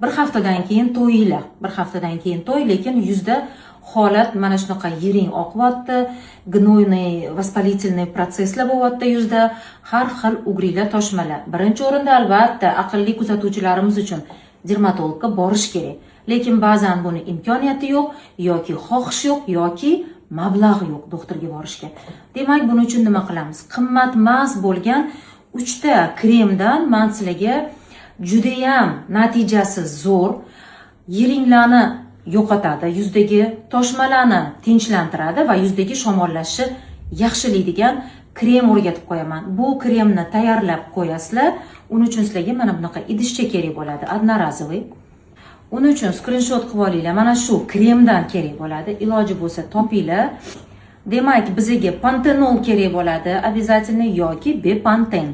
Bir haftadan keyin to'yinglar, bir haftadan keyin to'y, lekin yuzda holat mana shunaqa yiring oqyapti, гнойный воспалительный protsesslar bo'lyapti yuzda, har xil угри lar, toshmalar. Birinchi o'rinda albatta aqlli kuzatuvchilarimiz uchun dermatologga borish kerak. Lekin ba'zan buni imkoniyati yo'q yoki xohish yo'q yoki mablag' yo'q doktorga borishga. Demak, buning uchun nima qilamiz? Qimmat emas bo'lgan 3 ta kremdan man sizlarga judayam natijasi zo'r, yiringlarni yo'qotadi, yuzdagi toshmalarni tinchlantiradi va yuzdagi shamollashni yaxshilaydigan krem o'rgatib qo'yaman. Bu kremni tayyorlab qo'yasizlar. Uning uchun sizlarga mana bunaqa idishcha kerak bo'ladi, одноразовый. Uning uchun skrinshot qilib olinglar. Mana shu kremdan kerak bo'ladi. Iloji bo'lsa topinglar. Demak, bizga pantenol kerak bo'ladi, обязательно yoki bepanten.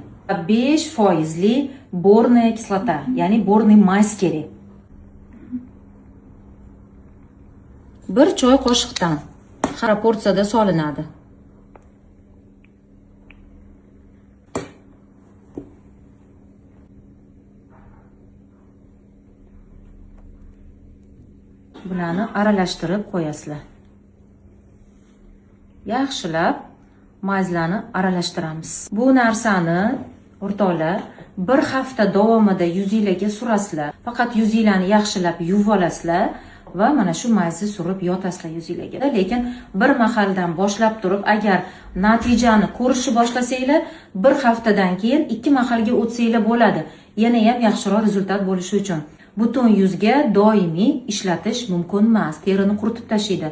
5 foizli борная kislota, ya'ni борный мазь kerak. Bir choy qoshiqdan proporsiyada solinadi. Bularni aralashtirib qo'yasizlar. Yaxshilab mazlarni aralashtiramiz. Bu narsani o'rtoqlar bir hafta davomida yuzinglarga surasizlar. Faqat yuzinglarni yaxshilab yuvib olasizlar va mana shu mazni surib yotasizlar yuzinglarga. Lekin bir mahaldan boshlab turib, agar natijani ko'rishni boshlasanglar, bir haftadan keyin 2 mahalga o'tsanglar bo'ladi. Yana ham yaxshiroq rezultat bo'lishi uchun. Butun yuzga doimiy ishlatish mumkin emas, terini quritib tashlaydi.